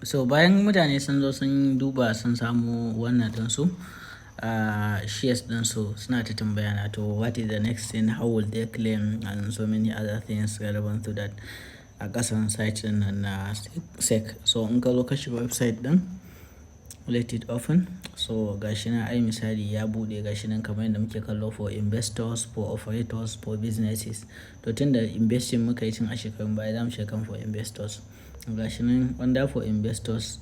So bayan mutane sun zo sun duba, sun samu wannan ɗinsu, shares ɗinsu, suna ta tambaya na, to what is the next thing, how will they claim, and so many other things relevant to that a ƙasan site ɗin nan na SEC. So in ka zo ka shiga website ɗin, let it open. So gashi nan ai, misali ya buɗe, gashi nan kamar yadda muke kallo, for investors, for operators, for businesses. To tun da investing muka yi tun a shekarun baya, zamu shiga kan for investors. Gashi nan under for investors,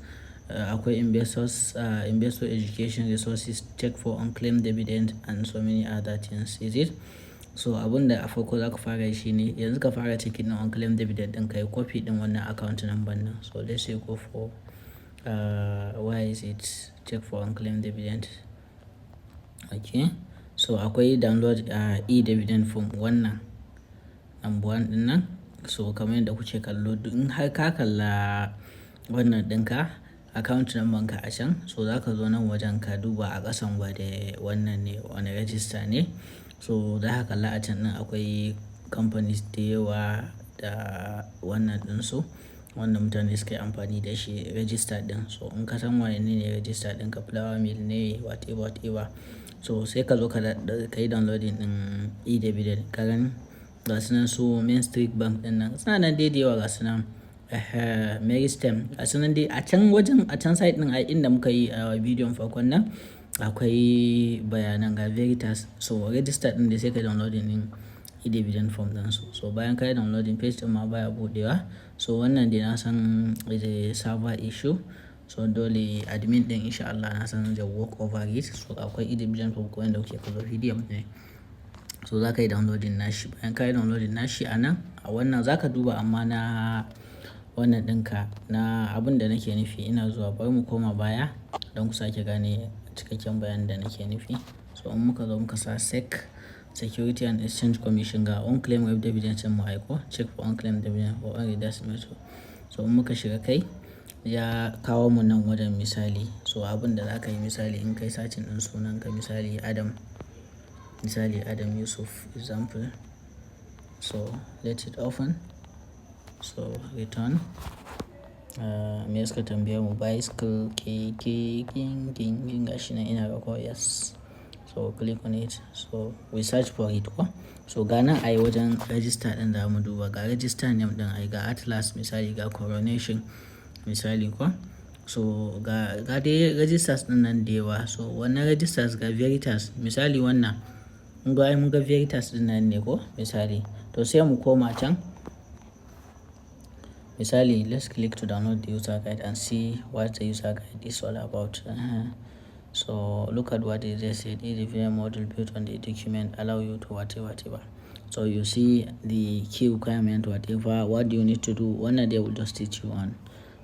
akwai investors, investor education resources, check for unclaimed dividend and so many other things. Is it? So abun da a farko za ka fara yi shine yanzu ka fara checking ɗin unclaimed dividend ɗin, ka yi copy ɗin wannan account number nan. So let's say go for, where is it? Check for unclaimed dividend. Okay. So akwai download e-dividend form, wannan number one ɗin nan. So kamar yadda kuke kallo, in har ka kalla wannan ɗinka, account number ka a can, so za ka zo nan wajen ka duba a ƙasan wane wannan ne, wane register ne. So za ka kalla a can ɗin akwai companies da yawa da wannan ɗinsu wanda mutane suke amfani da shi register ɗin. So in ka san wanene ne register ɗinka, Flour Mill ne, whatever, whatever. So sai ka zo ka yi downloading ɗin e-dividend. Ka gani? Ga su nan su Main Street Bank ɗin nan suna nan dai da yawa, ga su nan. Meristem, ga su nan dai a can wajen, a can site ɗin ai inda muka yi a bidiyon farkon nan akwai bayanan, ga Veritas. So register ɗin dai sai ka yi downloading ɗin e-dividend form ɗinsu. So bayan ka yi downloading, page ɗin ma baya buɗewa. So wannan dai na san is a server issue. So dole admin ɗin, in sha Allah, na san zai work over it. So akwai e-dividend form ko inda kuke kallo PDF ne. So za ka yi downloading nashi. Bayan ka yi downloading nashi a nan, a wannan za ka duba, amma na wannan ɗinka na abun da nake nufi, ina zuwa, bari mu koma baya don ku sake gane cikakken bayanin da nake nufi. So in muka zo muka sa SEC, Security and Exchange Commission, ga unclaimed web dividend ɗin mu aiko, check for unclaimed dividend for unredeemed method. So in muka shiga kai, ya kawo mu nan wajen misali. So abun da za ka yi, misali in kai searching ɗin sunanka, misali Adam, misali Adam Yusuf, example. So let it open. So return. Me suka tambaye mu? Bicycle, keke, king, king, king, gashi nan ina ga ko, yes. So click on it. So we search for it ko. So ga nan ai wajen register ɗin da mu duba, ga register name ɗin ai, ga Atlas misali, ga Coronation misali ko. So ga dai registers ɗin nan da yawa. So wannan registers, ga Veritas misali wannan. Mun ga ai, mun ga Veritas ɗin nan ne ko misali. To sai mu koma can. Misali, let's click to download the user guide and see what the user guide is all about. So look at what it said. E-dividend module built on the document allow you to whatever, whatever. So you see the key requirement, whatever, what do you need to do. Wannan dai will just teach you on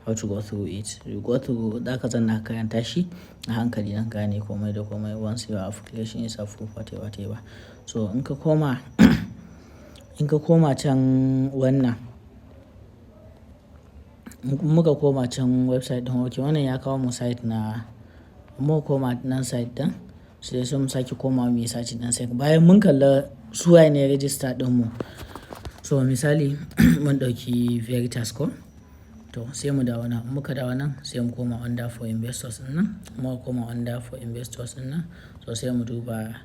how to go through it. You go through, za ka zanna ka karanta shi a hankali don gane komai da komai once your application is approved, whatever, whatever. So in ka koma can wannan, in muka koma can website ɗin, okay, wannan ya kawo mu site na, muka koma nan site ɗin, sai mu sake komawa muyi searching ɗin SEC bayan mun kalla su waye ne register ɗin mu. So misali mun ɗauki Veritas ko, to sai mu dawo nan. Muka dawo nan, sai mu koma under for investors ɗin nan. Muka koma under for investors ɗin nan, so sai mu duba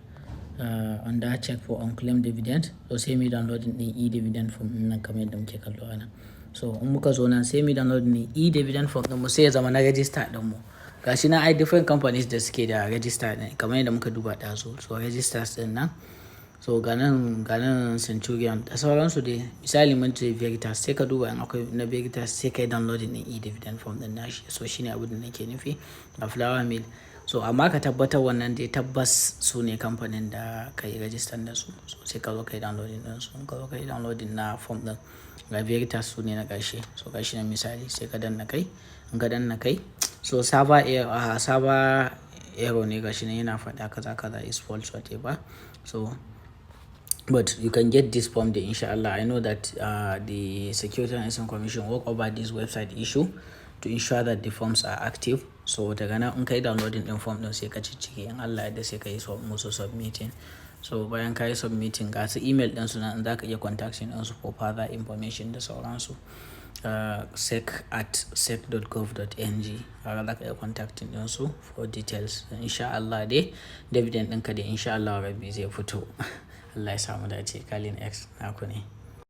under check for unclaimed dividend. So sai muyi downloading ɗin e-dividend form ɗin nan kamar yadda muke kallo a nan. So in muka zo nan, sai muyi downloading ɗin e-dividend form ɗin mu, sai ya zama na register ɗin mu. Ga shi nan ai different companies da suke da register ɗin kamar yadda muka duba ɗazu. So registers ɗin nan. So ga nan Centurion da sauransu dai. Misali mun ce Veritas, sai ka duba in akwai na Veritas, sai ka yi downloading ɗin e-dividend form ɗin nashi. So shine abin da nake nufi, ga Flour Mill. So amma ka tabbatar wannan dai tabbas su ne kamfanin da ka yi register da su. So sai ka zo ka yi downloading ɗin su. In ka zo ka yi downloading na form ɗin, ga Veritas su ne na ƙarshe. So ga shi nan misali, sai ka danna kai. In ka danna kai, so server error ne, ga shi nan yana faɗa kaza kaza is false, whatever. So but you can get this form dai, in sha Allah. I know that the Security and Exchange Commission work over this website issue to ensure that the forms are active. So daga nan in ka yi downloading ɗin form ɗin, sai ka ciccike, in Allah ya yarda sai ka yi musu submitting. So bayan ka yi submitting, ga su email ɗinsu nan, za ka iya contacting ɗinsu for further information da sauransu. sec@sec.gov.ng. Kaga za ka iya contacting ɗinsu for details. In sha Allah dai dividend ɗinka dai in sha Allah Rabbi zai fito. Allah ya samu dace. Kalin X naku ne.